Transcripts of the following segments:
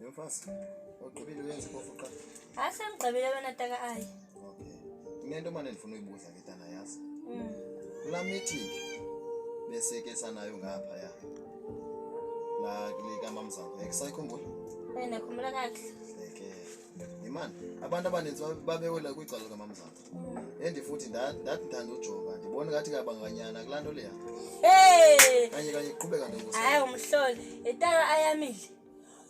Yemfazi, ugqibile uyenza ikofu qha. Hayi sengigqibile wena taka ayi. Okay. Kunento mane ndifuna uyibuza ke tana yazi. Kulaa meeting bese ke sanayo ngapha ya. La kule kamamzango. Ekusayikhumbula? Eh ndakhumbula kakuhle. Ke. Yimani, abantu abaninzi babewela kwicala likamamzango. And futhi ndathi ndithanda ujonga ndibona ngathi kabanganyana kulaa nto leya. Hey! Kanye kanye qhubeka nto. Hayi umhloli, itaka ayamile.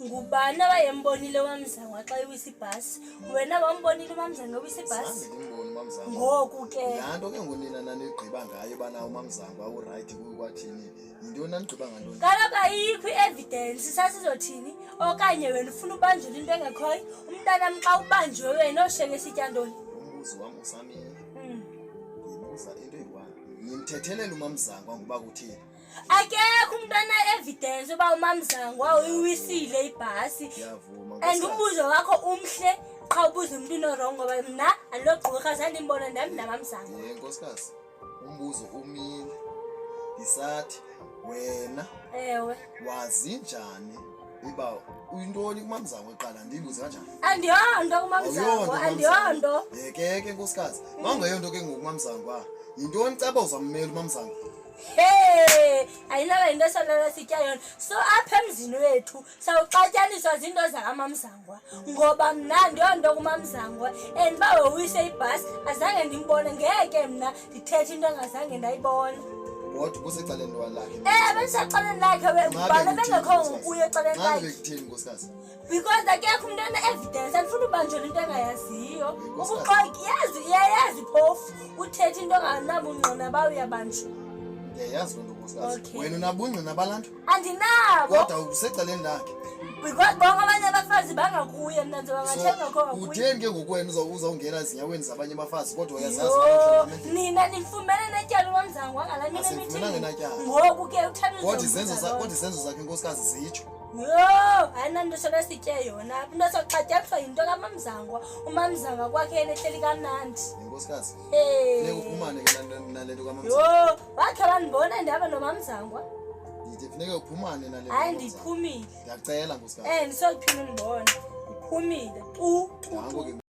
Ngubani awayembonile uMamzangwa xa iwisa ibhasi? Wena wambonile uMamzangwa ewisa ibhasi? Zange ndimbone uMamzangwa. Ngoku ke. Laa nto ke ngonina nanigqiba ngayo ubana uMamzangwa urayithi kwathini. Yintoni nanigqiba ngantoni? Kaloku ayikho i-evidence sasizothini okanye wena ufuna ubanjelwa into engekhoyo umntanam xa ubanjiwe wena oshiyeke esitya ntoni? Umbuzo wam usamile. Ndibuza into eyi-one. Nimthethelela uMamzangwa ngoba kutheni? Akekho umntu ona-evidence uba uMamzangwa uyiwisile ibhasi. Ndiyavuma, And nkosikazi. umbuzo wakho umhle qha ubuze umntwini orongo ngoba mna andilogqwirha zandimbona ndam namamzangwa. Ye nkosikazi, umbuzo umile. Ndisathi wena Ewe. wazi njani uba uyintoni kuMamzangwa kuqala ndiyibuze kanjani? Andiyonto kuMamzangwa, andiyonto. Yeke ke nkosikazi, mawungeyonto ke ngoku kuMamzangwa. Yintoni caba uzammela uMamzangwa? Hey, ayinaba yinto esolala sitya yona. So apha emzini wethu sawuxatyaniswa zinto zakamamzangwa ngoba mna ndiyonto kumamzangwa and uba wowise ibhasi azange ndimbone ngeke mna ndithethe into engazange ndayibona. Kodwa ubusecaleni lakhe. Eh, bendisecaleni lakhe ubana bengekho ngokuyo ecaleni Nxa lakhe. bekutheni nkosikazi? Because akekho umntu one-evidence andifuna ubanjelwa into engayaziyo. Nkosikazi. Ubuxoki yazi uyayazi phofu uthetha into onganabungqina ba uyabanjwa. Ndiyayazi loo nto nkosikazi. Okay. Wena unabungqina balaa nto? Andinabo. Kodwa usecaleni lakhe. Because bonke abanye abafazi bangakuye mna nje bangathenga kho ngakuye. Utheni ke ngoku wena uzawungena ezinyaweni zabanye abafazi kodwa uyazazi Yho, nina nifumene netyala umamzango wangalaa mini Asifumenanga emithini. natyala. Ngoku ke uthanda Kodwa izenzo uzombuza loo kodwa izenzo zakhe nkosikazi zitsho. Yho, hayi nanto sona sitye yona apha. Into soxatyaniswa yinto kamamzangwa. Umamzangwa kwakhe yena ehleli kamnandi. Nkosikazi. Hey. Funeka uphumane ke nale nto kamamzangwa. Yho, wakhe wandibona ndihamba nomamzangwa. Ndithi funeka uphumane nale nto. Hayi kamamzangwa. ndiphumile. Ndiyacela nkosikazi. Eh, ndisophinda undibone. Ndiphumile. Tu, tu, Nanko tu. ke.